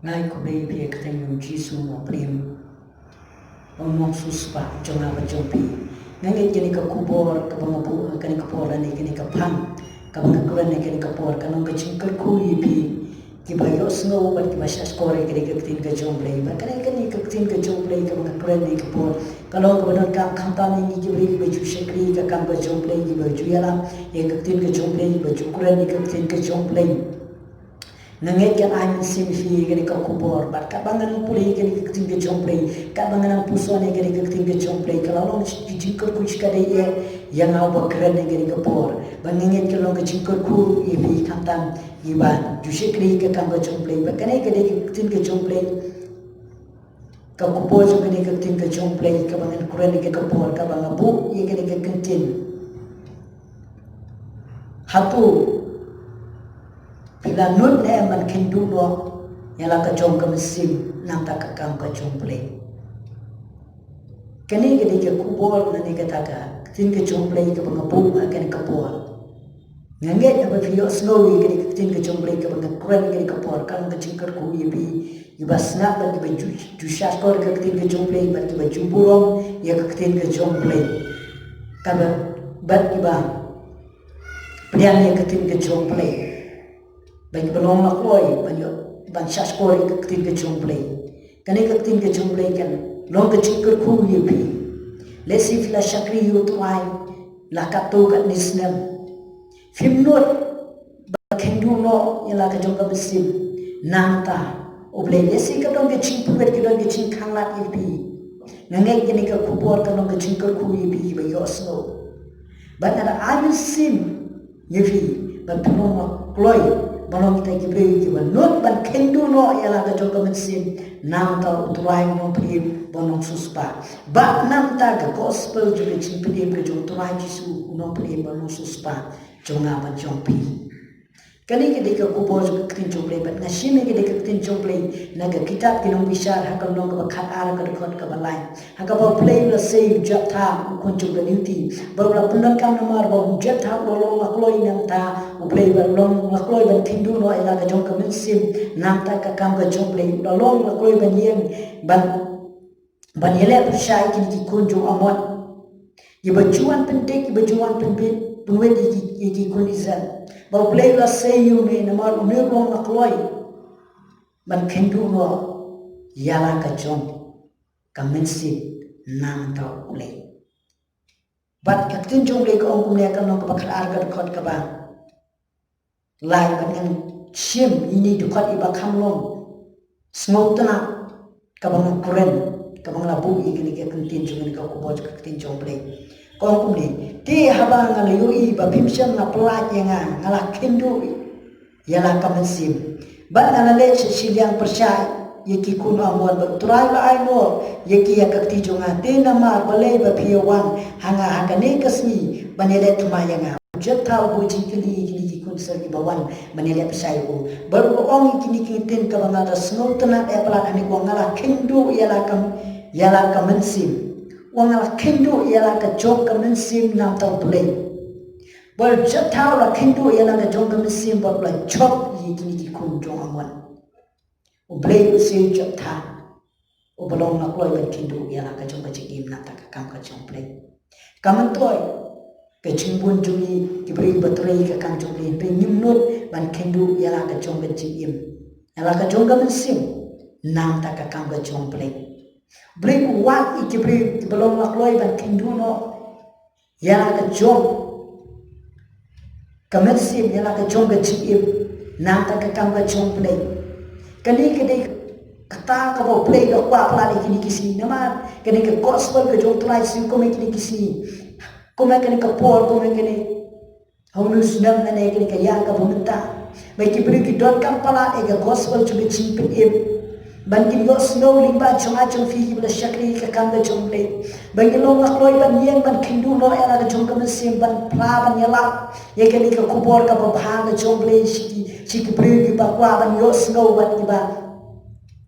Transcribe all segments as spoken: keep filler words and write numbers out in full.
Nga ai khublei ïa phi ha ka kyrteng jong u Jisu Nongpynim, u Nongsiewspah jong nga bad jong phi. Nga ngeit kane ka khubor kaba nga buh ha kane ka por lane kane ka phang kaba nga kren ha kane ka por ka long ka jingkyrkhu ïa phi kiba ïohsngew bad kiba shahshkor ïa kane ka ktien ka jong U Blei. Bad kane, kane ka ktien ka jong U Blei kaba nga kren ha kane ka por ka long kaba donkam khamtam ïa ngi ki briew kiba ju shakri ïa ka kam ka jong U Blei, kiba ju ïalap ïa ka ktien ka jong U Blei, kiba ju kren ïa ka ktien ka jong U Blei. Nga ngeit kan ai mynsiem ïa phi ïa kane ka khubor, bad katba ngan pule ïa kane ka ktien ka jong U Blei, katba ngan puson ïa kane ka ktien ka jong U Blei, ka la long ka jingkyrkhu shikatdei ïa nga uba kren ha kane ka por. Bad nga ngeit ka long ka jingkyrkhu ïa phi khamtam ïa kiba ju shakri ïa ka kam ka jong U Blei. Bad kane ka dei ka ktien ka jong U Blei. Ka khubor jong kane ka ktien ka jong U Blei kaba ngan kren ha kane ka por, kaba nga buh ïa kane ka ktien. Hato phi la nud ne em ban kynduh noh ïa la ka jong ka mynsiem nangta ka kam ka jong U Blei? Kane ka dei ka khubor lane kata ka ktien ka jong U Blei kaba nga buh ha kane ka por. Nga ngeit haba phi ïohsngew ïa kane ka ktien ka jong U Blei kaba nga kren ha kane ka por, ka long ka jingkyrkhu ïa phi kiba sngap bad kiba ju, ju shahshkor ïa ka ktien ka jong U Blei bad kiba ju burom ïa ka ktien ka jong U Blei. Kaba, bad kiba pdiang ïa ka ktien ka jong U Blei. Bad kiba long la kloi ban ïoh, ban shahshkor ïa ka ktien ka jong U Blei. Kane ka ktien ka jong U Blei kan long ka jingkyrkhu ïa phi. Lehse phi la shakri ïa U Trai la katto katne snem, phim nud ban kynduh noh ïa la ka jong ka mynsiem nangta U Blei. Lehse ka don ka jingpynwit, ka don ka jingkhanglad ïa phi. Nga ngeit kane ka khubor ka long ka jingkyrkhu ïa phi kiba ïohsngew. Bad nga da ai mynsiem ïa phi ban pynlong la kloi ban long kita ki briew kiba nud ban kynduh noh ïa la ka jong ka mynsiem nangta U Trai U Nongpynim bad U Nongsiewspah, bad nangta ka gospel jong ka jingpynim ka jong U Trai Jisu U Nongpynim bad U Nongsiewspah jong nga bad jong phi. Kane ka dei ka khubor jong ka ktien jong U Blei, bad nga shim ïa ka dei ka ktien jong U Blei na ka kitab Ki Nongbishar ha ka lynnong kaba khatar ha ka dkhot kaba lai. Ha kaba U Blei u la sei ïa u Jephthah u khun jong ka Midian, bad u la pyndonkam namar ba u Jephthah u la long la kloi nangta U Blei, ba long la kloi ban kynduh noh ïa la ka jong ka mynsiem nangta ka kam ka jong U Blei, u la long la kloi ban ïeng, ban ban ïaleh pyrshah ïa kine ki khun jong u Amon, ïa ba ju wan pyndik, ïa ba ju wan pynbit, pynwit ïa ki, ïa ki khun Israel. Ba U Blei u la sei ïa une namar une u long la kloi ban kynduh noh ïa la ka jong ka mynsiem nangta U Blei. Bad ka ktien jong U Blei ka ong kumne ha ka lynnong kaba khatar ka dkhot kaba lai, bad ngan shim ïa ine i dkhot iba kham long sngewtynnat kaba nga kren, kaba nga la buh ïa kane ka ktien jong, kane ka khubor jong ka ktien jong U Blei. Ka ong kumne, te haba nga la ïohi ba phim shym la pyllait ïa nga, nga la kynduh ïa la ka mynsiem. Bad nga la leit sha shiliang pyrshah ïa ki khun Amon, bad U Trai u la ai noh ïa ki ïa ka kti jong nga. Te namar balei ba phi ïa wan ha nga ha kane ka sngi ban ïaleh thymmai ïa nga? U Jephthah u buh jingkylli ïa kine ki khun Israel kiba wan ban ïaleh pyrshah ïa u. Bad u ong ïa kine ki ktien kaba nga da sngewtynnat eh palat, hangne u ong nga la kynduh ïa la ka, ïa la ka mynsiem. U ong nga la kynduh ïa la ka jong ka mynsiem nangta U Blei. Bad u Jephthah u la kynduh ïa la ka jong ka mynsiem bad u la jop ïa kine ki khun jong u Amon. U Blei u sei ïa u Jephthah uba long la kloi ban kynduh ïa la ka jong ka jingim nangta ka kam ka jong U Blei. Ka myntoi ka jingbun jong ngi ki briew ba trei ka kam jong U Blei, hynrei ngim nud ban kynduh ïa la ka jong ka jingim, ïa la ka jong ka mynsiem nangta ka kam ka jong U Blei. U Blei u wad ïa ki briew kiba long la kloi ban kynduh noh ïa la ka jong ka mynsiem, ïa la ka jong ka jingim nangta ka kam ka jong U Blei. Kane ka dei kata kaba U Blei u da kwah palat ïa kine ki sngi, namar kane ka gospel ka jong U Trai Jisu kumne kine ki sngi, kumne kane ka por, kumne kane ha une u snem lane kane ka ïa kaba mynta. Ba ki briew ki donkam palat ïa ka gospel jong ka jingpynim, ban kin ïohsngew lyngba jong nga jong phi kiba la shakri ïa ka kam ka jong U Blei. Ba ngin long la kloi ban ïeng ban kynduh noh ïa la ka jong ka mynsiem, ban phla, ban ïalap ïa kane ka khubor kaba bha ka jong U Blei sha ki, sha ki briew kiba kwah ban ïohsngew bad kiba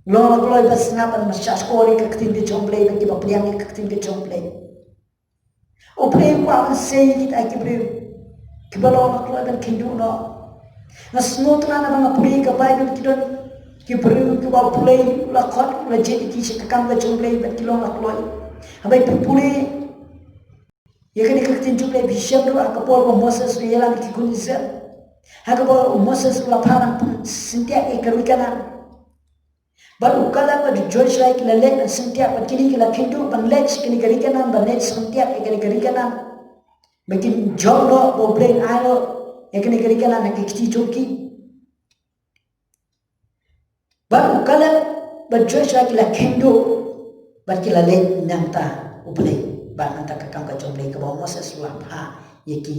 long la kloi ban sngap, ban shahshkor ïa ka ktien ka jong U Blei, bad kiba pdiang ïa ka ktien ka jong U Blei. U Blei u kwah ban sei ïa kita ki briew kiba long la kloi ban kynduh noh. Nga sngewtynnat naba nga pule ïa ka Baibl, ki don Ki briew kiba U Blei u la khot, u la jied ïa ki sha ka kam ka jong U Blei bad ki long la kloi. Haba phi pule ïa kane ka ktien jong U Blei, phi shem ruh ha ka por ba u Moses u ïalam ïa ki khun Israel. Ha kaba u Moses u la phah ban pyn-, syntiak ïa ka ri Kanaan. Bad u Kaleb bad u Joshua ki la leit ban syntiak, bad kine ki la khyndiat ban leit sha kane ka ri Kanaan, ban leit syntiak ïa kane ka ri Kanaan. Ba kin jop noh, ba U Blei un ai noh ïa kane ka ri Kanaan ha ka kti jong ki. Bad u Kaleb bad Joshua ki la khyndiat bad ki la leit na ka bynta U Blei, bad na ka bynta ka kam ka jong U Blei kaba u Moses u la phah ïa ki.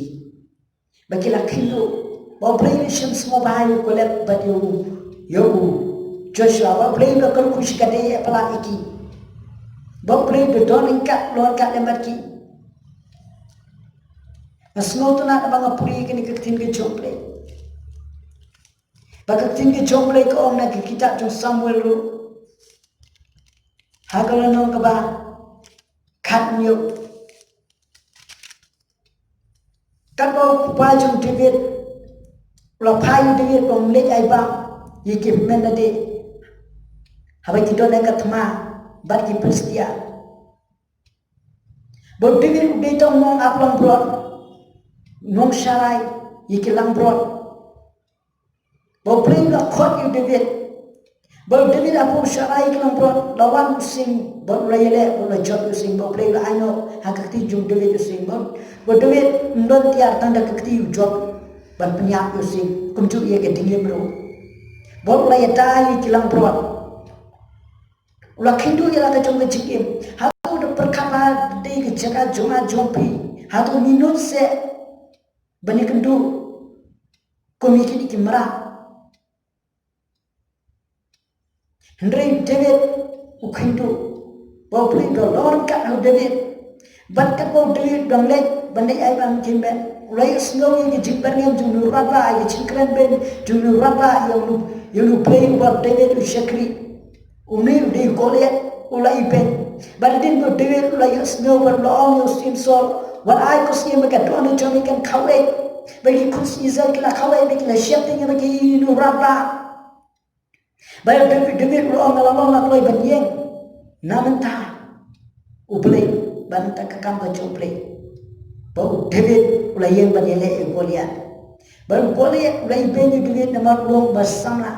Ba ki la khyndiat, ba U Blei u shim sngewbha ïa u Kaleb bad ïa u, ïa u Joshua, ba U Blei u la kyrkhu shikatdei ïa palat ïa ki. Ba U Blei u da don ryngkat, long ryngkat lem bad ki. Nga sngewtynnat ba nga pule ïa kane ka ktien ka jong U Blei. Ba ka ktien ka jong U Blei ka ong na ka kitab jong u Samuel ruh, ha ka lynnong kaba khathynñiew. Katba u kpa jong u David u la phah ïa u David ba un leit ai bam ïa ki hynmen lade, haba ki don ha ka thma bad ki Philistia. Ba u David u dei tang u nongap langbrot, u nongsharai ïa ki langbrot. Ba U Blei u la khot ïa u David. Ba u David haba u sharai ïa ki langbrot, la wan u sing, bad u la ïaleh, bad u la jot ïa u sing, ba U Blei u la ai noh ha ka kti jong u David ïa u sing, bad, bad u David um don tiar, tang da ka kti u jot ban pynïap ïa u sing, kumjuh ïa ka ding im ruh. Bad u la ïada ïa ki langbrot. U la khyndiat ïa la ka jong ka jingim. Hato u da pyrkhat ba dei ka jaka jong nga jong phi? Hato ngin nud seh ban ïakynduh kum ïa kine ki mrad? Hynrei u David u khyndiat, ba U Blei u da long ryngkat ha u David. Bad katba u David u dang leit ban leit ai bam ïa ki hynmen, u la ïohsngew ïa ka jingbyrngem jong u rangbah, ïa ka jingkren beiñ jong u rangbah ïa u, ïa u Blei uba u David u shakri. Une u dei u Goliath, u la ibeiñ. Bad hadien ba u David u la ïohsngew bad u la ong ïa u syiem Saul, wat ai ko syiem ba ka dohnud jong me kan khawei. Ba ki khun Israel ki la khawei, ba ki la sheptieng ïa u rangbah. Bad u David, David u la ong, nga la long la kloi ban ïeng na ka bynta U Blei, bad na ka bynta ka kam ka jong U Blei. Bad u David u la ïeng ban ïaleh ïa u Goliath. Bad u Goliath u la ibeiñ ïa u David namar u long uba samla.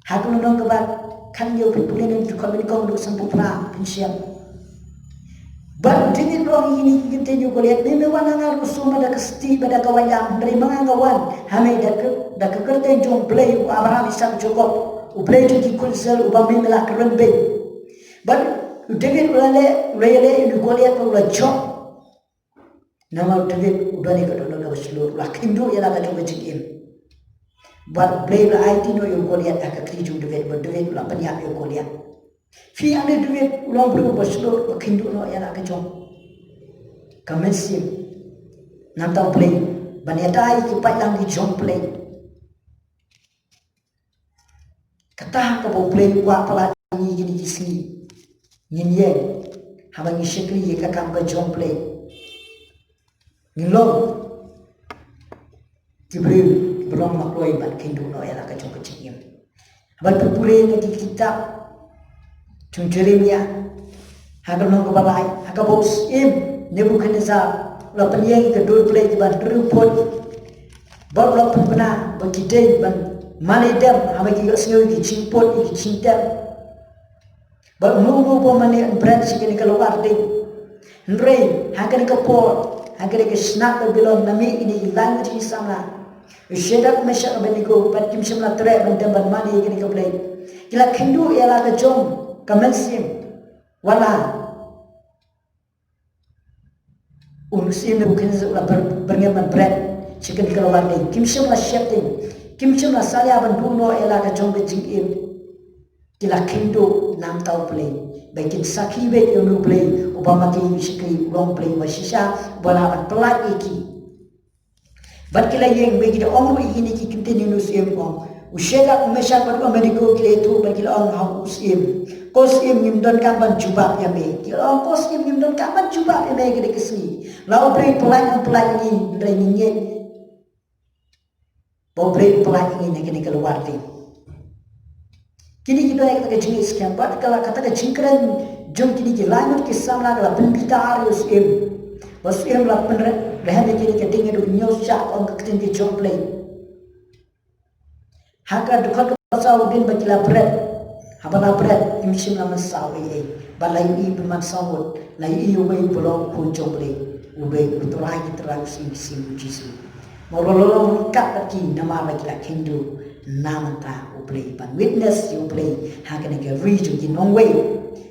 Ha ka lynnong kaba khathynñiew, phi pule na ka Dkhot Banyngkong ruh, sanphew phra, phin shem. Bad u David u la ong ïa kine ki kyntien ïa u Goliath, me, me wan ha nga ruh shuh ma da ka stieh bad da ka waitlam, hynrei ma nga nga wan ha me da ka, da ka kyrteng jong U Blei u Abraham, Isaak, Jakob, U Blei jong ki khun Israel uba me, me la kren beiñ. Bad u David u la leh, u la ïaleh ïa u Goliath bad u la jop. Namar u David u don ïa ka dohnud kaba shlur, u la khyndiat ïa la ka jong ka jingim. Bad U Blei u la aiti noh ïa u Goliath ha ka kti jong u David, bad u David u la pynïap ïa u Goliath. Phi ïa u David, u long u briew uba shlur, uba khyndiat noh ïa la ka jong ka mynsiem na ka bynta U Blei, ban ïada ïa ki paidlang ki jong U Blei. Kata kaba U Blei u kwah palat ïa ngi kine ki sngi. Ngin ïeng haba ngi shakri ïa ka kam ka jong U Blei. Ngin long ki briew kiba long marwei ban khyndiat noh ïa la ka jong ka jingim. Haba phi pule na ka kitab jong u Jeremiah, ha ka lynnong kaba lai, ha kaba u syiem Nebukhadnessar u la pynïeng ïa ka dur blei kiba hynriew phut, bad u la pynbna ba ki dei ban mane dem haba ki ïohsngew ïa ki jingput, ïa ki jingtep. Bad uno uno uba mane un bret sha kane ka lawar ding. Hynrei ha kane ka por, ha kane ka shnat Babilon, la mih ïa kine ki lai ngut ki samla, u Shadrak, u Meshak, u Abednego, bad kim shym la treh ban dem ban mane ïa kane ka blei. Ki la khyndiat ïa la ka jong ka mynsiem. Wat la u syiem Nebukhadnessar u la byrngem ban bret sha kane ka lawar ding, kim shym la sheptieng, kim shym la salia ban duh noh ïa la ka jong ka jingim. Ki la khyndiat na ka bynta U Blei, ba kin sakhi beit ïa une U Blei uba ma ki shakri, u long U Blei uba shisha, uba lah ban pyllait ïa ki. Bad ki la ïeng, bad ki la ong ruh ïa kine ki kyntien ïa une u syiem, ong, u Shadrak, u Meshak bad u Abednego ki la ïathuh bad ki la ong ha u syiem, ko syiem, ngim donkam ban jubab ïa me. Ki la ong, ko syiem, ngim donkam ban jubab ïa me ha kane ka sngi. La U Blei pyllait, pyllait ïa ngi, hynrei ngi ngeit ba U Blei u pyllait ïa ngi na kane ka lawar ding. Kine ki don ïa kata ka jingïeit skhem bad ka la kata ka jingkren jong kine ki lai ngut ki samla ka la pynbitar ïa u syiem. Ba u syiem la pynrem ïa kine ki ding ïa u ñiew shah ong ka ktien ka jong U Blei. Ha ka dkhot kaba saw u dei ba ki la bret. Haba la bret kim shym la mynsaw ei ei. Ba la ïohi ba man saw ngut la ïohi uwei u ba long u khun jong U Blei. U dei u Trai ki trai, u Syiem ki syiem, u Jisu. Mo la long ryngkat bad ki namar ba ki la kheiñduh na bynta U Blei ban witness ïa U Blei ha kane ka ri jong ki nongwei.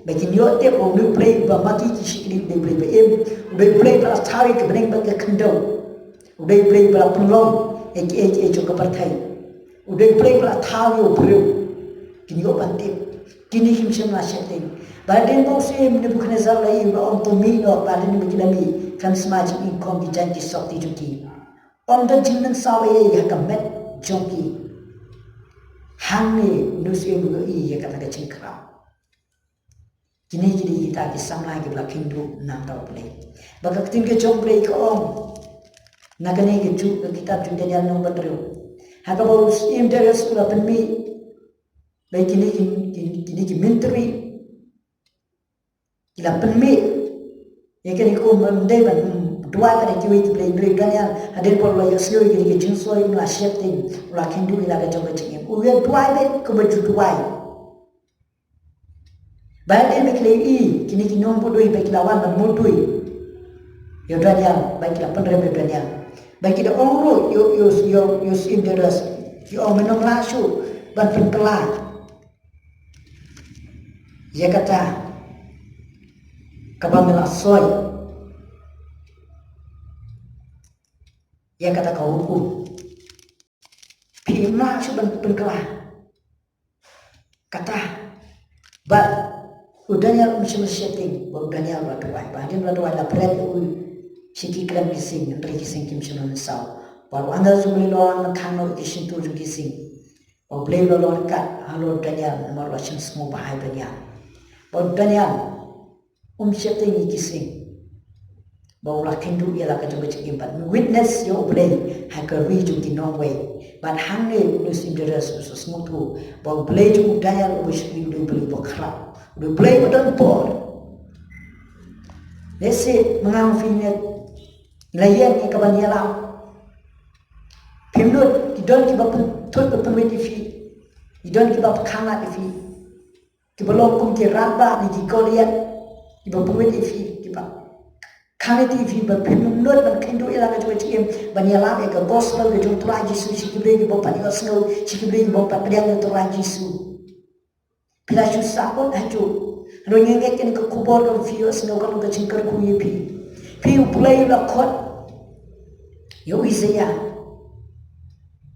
Ba kin ïoh tip ba une U Blei ba ma ki ki shakri u dei U Blei ba im, u dei U Blei ba la thaw ïa ka bneng bad ka khyndew. U dei U Blei ba la pynlong ïa kiei kiei jong ka pyrthei. U dei U Blei ba la thaw ïa u briew. Kin ïoh ban tip. Kine kim shym la sheptieng. Ba hadien ba u syiem Nebukhadnessar la ïohi ba ym pynmih noh, ba hadien ba ki la mih, khlem sma jingim kum ki jaiñ ki sopti jong ki. Ym don jingmynsaw ei ei ha ka met jong ki. Hangne une u syiem u ïohi ïa kata ka jingkhraw. Kine ki dei kita ki samla kiba la kheiñduh na bynta U Blei. Ba ka ktien ka jong U Blei ka ong na kane ka juk ka kitab jong Daniel lynnong ba hynriew. Ha kaba u syiem Darius u la pynmih ba kine ki, ki, kine ki myntri ki la pynmih ïa kane ka um, ym dei ban duwai bad kiwei ki blei, hynrei u Daniel hadien ba u la ïohsngew ïa kine ki jingsngew, u la sheptieng, u la kheiñduh ïa la ka jong ka jingim. U ïa duwai beit kumba ju duwai. Ba hadien ba ki la ïohi kine ki nongbuh duh ba ki la wan ban mudui ïa u Daniel, ba ki la pynrem ïa u Daniel, ba ki da ong ruh ïa u, ïa u, ïa u, ïa u syiem Darius, ki ong, men ym lah shuh ban pynkylla ïa kata kaba me la soi, ïa kata ka hukum. Phim lah shuh ban pynkylla kata. Bad u Daniel um shym la sheptieng, bad u Daniel u la duwai, bad hadien ba u la duwai la bret ïa u sha ki khlem ki sing, hynrei ki sing kim shym la mynsaw. Bad u angel jong U Blei u la wan ban khang noh ïa ki shyntur jong ki sing. Bad U Blei u la long ryngkat halor u Daniel namar u la shim sngewbha ïa u Daniel. Bad u Daniel um sheptieng ïa ki sing. Bad u la kheiñduh ïa la ka jong ka jingim bad witness ïa U Blei ha ka ri jong ki nongwei. Bad hangne une u syiem Darius u sa sngewthuh ba U Blei jong u Daniel uba shakri u dei U Blei uba khraw, u dei U Blei uba don bor. Lehse ma nga ma phi ngi la ïeng ïa kaban ïalam. Phim nud, ki don kiba pynthut ba pynwit ïa phi. Ki don kiba pynkhang lad ïa phi. Kiba long kum ki rangbah ne ki Goliath, kiba pynwit ïa phi, kiba khang lad ïa phi, ba phim nud ban kheiñduh ïa la ka jong ka jingim ban ïalam ïa ka gospel ka jong u Trai Jisu sha ki briew kiba ym pat ïohsngew, sha ki briew kiba ym pat pdiang ïa u Trai Jisu. Phi la shu sah bun hajuh. Hynrei ngi ngeit kane ka khubor kaba phi ïohsngew ka long ka jingkyrkhu ïa phi. Phi, U Blei u la khot ïa u Isaiah.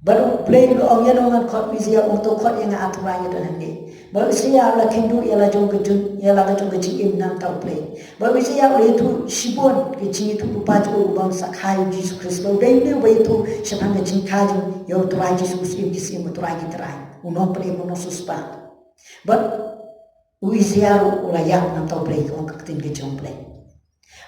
Bad U Blei u la ong, ïano ngan khot? U Isaiah u ong, to khot ïa nga, A Trai, nga don hangne. Bad u Isaiah u la kheiñduh ïa la jong ka jing, ïa la ka jong ka jingim na bynta U Blei. Bad u Isaiah u la ïathuh shibun ka jingïathuhlypa jong u ba un sa kha ïa u Jisu Khrist. Bad u dei une uba ïathuh shaphang ka jingkha jong ïa u Trai Jisu, u Syiem ki syiem, u Trai ki trai, u Nongpynim, u Nongsiewspah. Bad u Isaiah ruh u la ïap na bynta U Blei, ka ong ka ktien ka jong U Blei.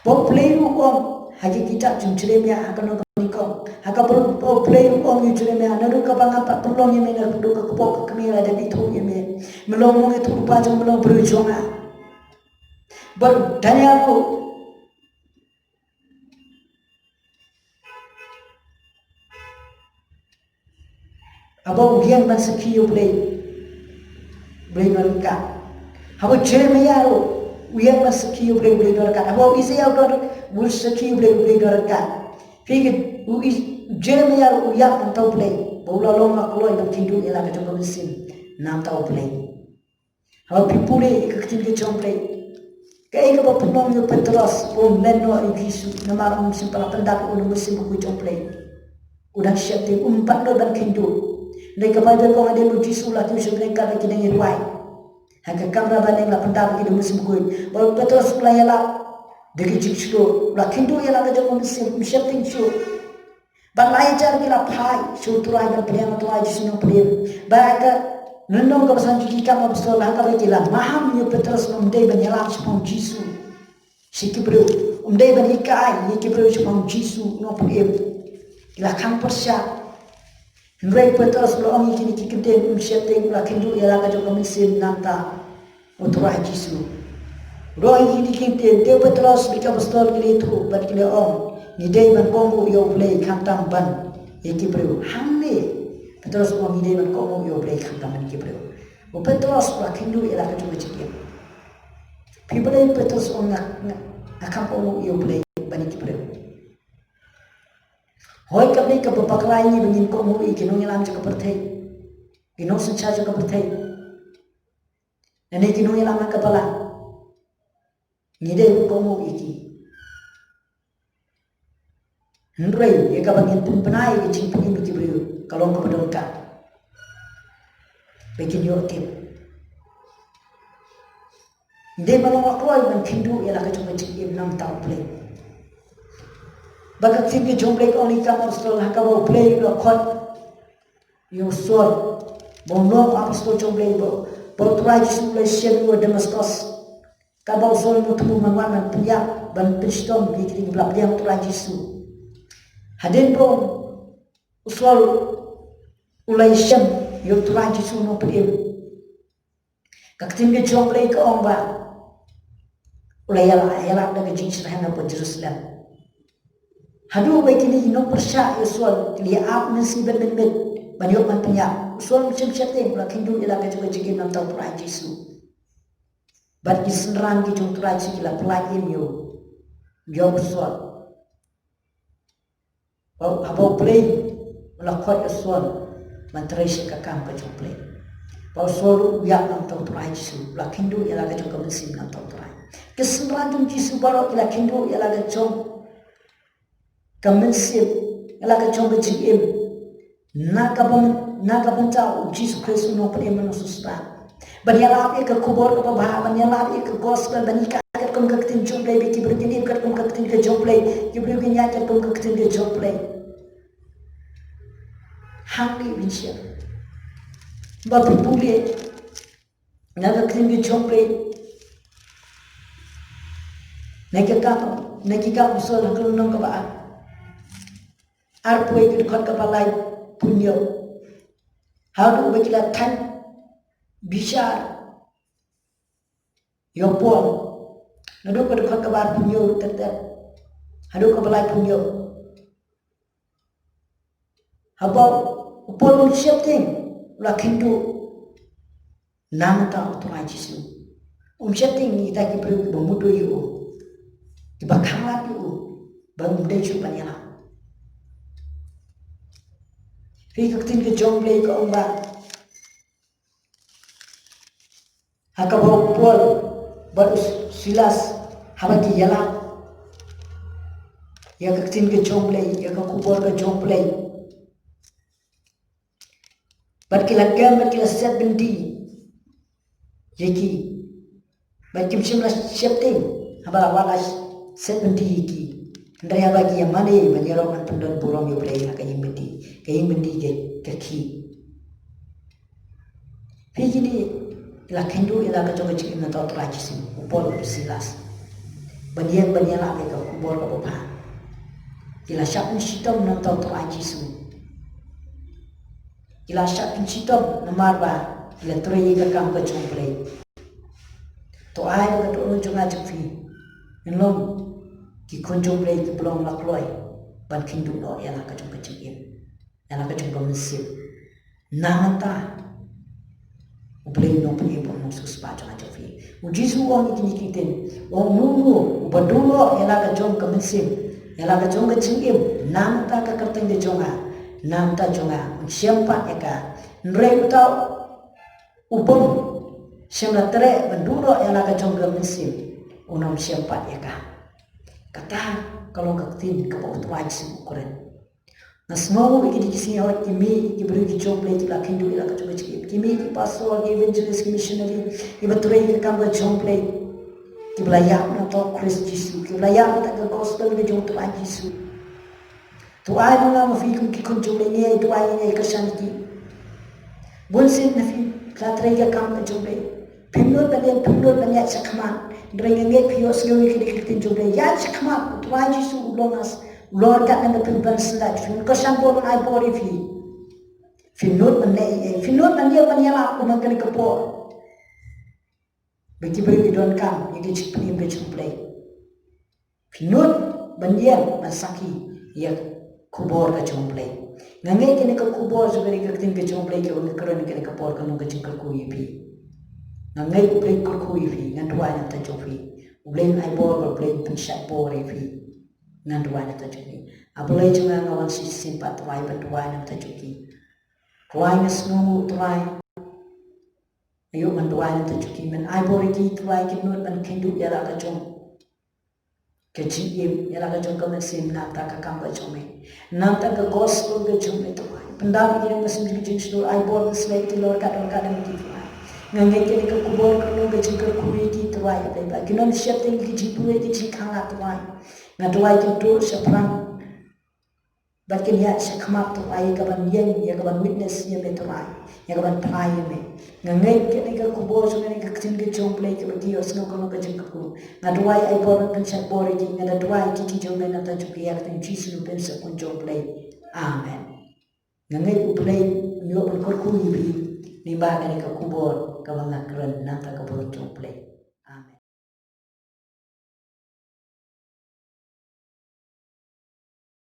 Bad U Blei ruh u ong ha ka kitab jong u Jeremiah, ha ka nong ka nyngkong, ha kaba U Blei ruh u ong ïa u Jeremiah, naduh kaba nga pat pynlong ïa me naduh ka kpoh ka kmie lada nga ithuh ïa me, me long u nongïathuhlypa jong nga, me long u briew jong nga. Bad u Daniel ruh, haba u ïeng ban sakhi ïa U Blei, U Blei don ryngkat. Haba u Jeremiah ruh u ïeng ban sakhi ïa U Blei, U Blei don ryngkat. Haba u Isaiah u don, u sakhi ïa U Blei, U Blei don ryngkat. Phi, u Is-, u Jeremiah ruh u ïap na bynta U Blei, ba u la long la kloi ban kheiñduh ïa la ka jong ka mynsiem na bynta U Blei. Haba phi pule ïa ka ktien ka jong U Blei, kaei kaba pynlong ïa u Petros ba um len noh ïa u Jisu namar um shym pat la pyndap ïa u na u Mynsiem Bakhuid jong U Blei? U dang sheptieng, um pat nud ban kheiñduh. Hynrei ka Baibl ka ong hadien ba u Jisu u la kiew sha bneng, katba ki dang ïa duwai, ha ka kamra bneng la pyndap ïa ki da u Mynsiem Bakhuid. Bad u Petros u la ïalap da ka jingshlur, u la kheiñduh ïa la ka jong ka mynsiem, um sheptieng shuh. Bad lai hajar ki la phai sha u Trai ban pdiang ïa u Trai Jisu Nongpynim. Bad ha ka lynnong kaba san jong ki Kam Apostol, ha kaba ki la maham ïa u Petros ba um dei ban ïalam shaphang u Jisu sha ki briew, um dei ban hikai ïa ki briew shaphang u Jisu Nongpynim, ki la khang pyrshah. Hynrei u Petros u la ong ïa kine ki kyntien, um sheptieng, u la kynduh ïa la ka jong ka mynsiem namar u Trai Jisu. U la ong ïa kine ki kyntien, te u Petros bad ki apostol ki la ïathuh bad ki la ong, ngi dei ban kohnguh ïa U Blei khamtam ban ïa ki briew. Hangne Petros u ong ngi dei ban kohnguh ïa U Blei khamtam ban ïa ki briew. U Petros u la kynduh ïa la ka jong ka jingim. Phi balei u Petros u ong nga, nga, nga khlem kohnguh ïa U Blei ban ïa ki briew? Hooid, ka dei kaba bakla ïa ngi ba ngin kohnguh ïa ki nongïalam jong ka pyrthei, ki nongsynshar jong ka pyrthei, lane ki nongïalam ha ka balang. Ngi dei ban kohnguh ïa ki. Hynrei ïa kaba ngin pynbna ïa ka jingpynim ïa ki briew ka long kaba donkam ba kin ïoh tip. Ngi dei ban long la kloi ban kynduh ïa la ka jong ka jingim namar U Blei. Ba ka ktien ka jong U Blei ka ong ïa ka apostol, ha kaba U Blei u la khot ïa u Saul ba un long apostol jong U Blei, ba, ba U Trai Jisu u la shem ïa u ha Damaskos. Kaba u Saul u thmu ban wan ban pynïap, ban pynshitom ïa ki, ïa ki ba la pdiang U Trai Jisu. Hadien ba u Saul u la shem ïa U Trai Jisu u Nongpynim, ka ktien ka jong U Blei ka ong ba u la ïalap, ïalap da ka jingsyrhem hapoh Jerusalem. Haduh ba kine ki nongpyrshah ïa u Saul ki la ap mynsiem bad mynmiet ban ïoh ban pynïap, u Saul um shym sheptieng, u la kynduh ïa la ka jong ka jingim namar U Trai Jisu. Bad ki synran ki jong U Trai Jisu ki la pyllait im ïa u, ïa u Saul. Ba haba U Blei u la khot ïa u Saul ban trei sha ka kam ka jong U Blei, ba u Saul u ïap namar U Trai Jisu, u la kynduh ïa la ka jong ka mynsiem namar U Trai. Ki synran jong U Jisu baroh ki la kynduh ïa la ka jong ka mynsiem, ïa la ka jong ka jingim na ka byn-, na ka bynta U Jisu Khrist u Nongpynim, u Nongshong Sla. Ban ïalap ïa ka khubor kaba bha, ban ïalap ïa ka gospel, ban ïaid katkum ka ktien jong U Blei, ba ki briew kin im katkum ka ktien ka jong U Blei, ki briew kin ïaid katkum ka ktien ka jong U Blei. Hangne ngin shem ba phi pule na ka ktien ka jong U Blei, na ki Kam, na ki Kam Apostol ha ka lynnong kaba ar, arphew wei ka dkhot kaba laiphew hynñiew. Haduh ba ki la thaiñ bishar ïa u Paul. Naduh ka dkhot kaba arphew hynñiew ter ter haduh kaba laiphew hynñiew. Haba u Paul um sheptieng, u la kynduh namar U Trai Jisu. Um sheptieng ïa kita ki briew kiba mutdur ïa u, kiba khamtam ïa u, ba um dei shuh ban ïalap. Phi, ka ktien ka jong U Blei ka ong ba ha kaba u Paul bad u Silas haba ki ïalap ïa ka ktien ka jong U Blei, ïa ka khubor ka jong U Blei, bad ki la kem bad ki la set byndi ïa ki, bad kim shym la sheptieng haba la, wat la set byndi ïa ki. Hynrei haba ki ïa mane ban ïaroh ban pyndon burom ïa U Blei ha ka ïing byndi, ka ïing byndi ka, ka khih. Phi, kine ki la kynduh ïa la ka jong ka jingim namar U Trai Jisu, u Paul, u Silas, ban ïeng ban ïalap ïa ka khubor kaba bha. Ki la shah pynshitom namar U Trai Jisu. Ki la shah pynshitom namar ba ki la trei ïa ka kam ka jong U Blei. To ai ba ka dohnud jong nga jong phi ngin long ki khun jong U Blei kiba long la kloi ban kynduh noh ïa la ka jong ka jingim, ïa la ka jong ka mynsiem. Namar U Blei u Nongpynim, u Nongsiewspah jong nga jong phi. U Jisu u ong ïa kine ki ktien, u ong, uno uno uba duh noh ïa la ka jong ka mynsiem, ïa la ka jong ka jingim namar ka kyrteng ka jong nga, namar jong nga, un shem pat ïa ka. Hynrei uta u bym shym la treh ban duh noh ïa la ka jong ka mynsiem, un ym shem pat ïa ka. Kata ka long ka ktien kaba U Trai Jisu u kren. Nga sngew ïa ki dei ki sngew, ki mei, ki briew ki jong U Blei kiba la kynduh ïa la ka jong ka jingim, ki mei ki pastor, ki evangelist, ki missionary, kiba trei ïa ka kam ka jong U Blei, kiba la ïap na bynta U Khrist Jisu, kiba la ïap na bynta ka gospel ka jong U Trai Jisu. To ai ma nga ma phi kum ki khun jong U Blei, ngin duwai, ngin kyrshan ïa ki. Bun sien na phi phi la trei ïa ka kam ka jong U Blei. Phim nud ban ïeng, phim nud ban ïaid shakhmat. Hynrei nga ngeit phi ïohsngew ïa kine ki ktien jong U Blei. Ïaid shakhmat, U Trai Jisu u long, u long ryngkat lem bad phi, u pynsyndat ïa phi, un kyrshan bor, un ai bor ïa phi. Phi nud ban leh ïa, phi nud ban ïa, ban ïalap kumne kane ka por. Ba ki briew ki donkam ïa ka jingpynim ka jong U Blei. Phi nud ban ïa, ban sakhi ïa ka khubor ka jong U Blei. Nga ngeit kane ka khubor jong kane ka ktien ka jong U Blei kaba nga kren kane ka por kan long ka jingkyrkhu ïa phi. Nga ngeit U Blei u kyrkhu ïa phi, ngan duwai na ka bynta jong phi. U Blei un ai bor, U Blei un pynshai bor ïa phi. Ngan duwai na ka bynta jong phi. A Blei jong nga, nga wan shisien pat Trai ban duwai na ka bynta jong ki. Trai nga sngewnguh Trai. Aïu ngan duwai na ka bynta jong ki, men ai bor ïa ki Trai, ki nud ban kynduh ïa la ka jong ka jingim, ïa la ka jong ka mynsiem, na ka bynta ka kam ka jong me, na ka bynta ka gospel ka jong me Trai. Pyndap ïa ki nongshun jong ka jingshlur, ai bor ban sleh ïa ki lor ka dor ka dang ki Trai. Nga ngeit kane ka khubor kan long ka jingkyrkhu ïa ki Trai, ïa ki nongsheptieng, ïa ki jingpyrkhat, ïa ki jingkhanglad Trai. Nga duwai kin tuh shaphrang bad kin ïaid shakhmat Trai ïa ka ban ïeng, ïa ka ban witness ïa me Trai, ïa ka ban phla ïa me. Nga ngeit kane ka khubor jong kane ka ktien ka jong U Blei kaba ki ïohsngew kan long ka jingkyrkhu. Nga duwai ai bor ban pynshai bor ïa ki, nga da duwai ïa ki jong me na ka bynta jong ka ïa ka kyrteng Jisu U Blei, Khun jong U Blei. Amen. Nga ngeit U Blei un ïoh ban kyrkhu ïa phi lyngba kane ka khubor kaba nga kren na ka bynta ka burom jong U Blei.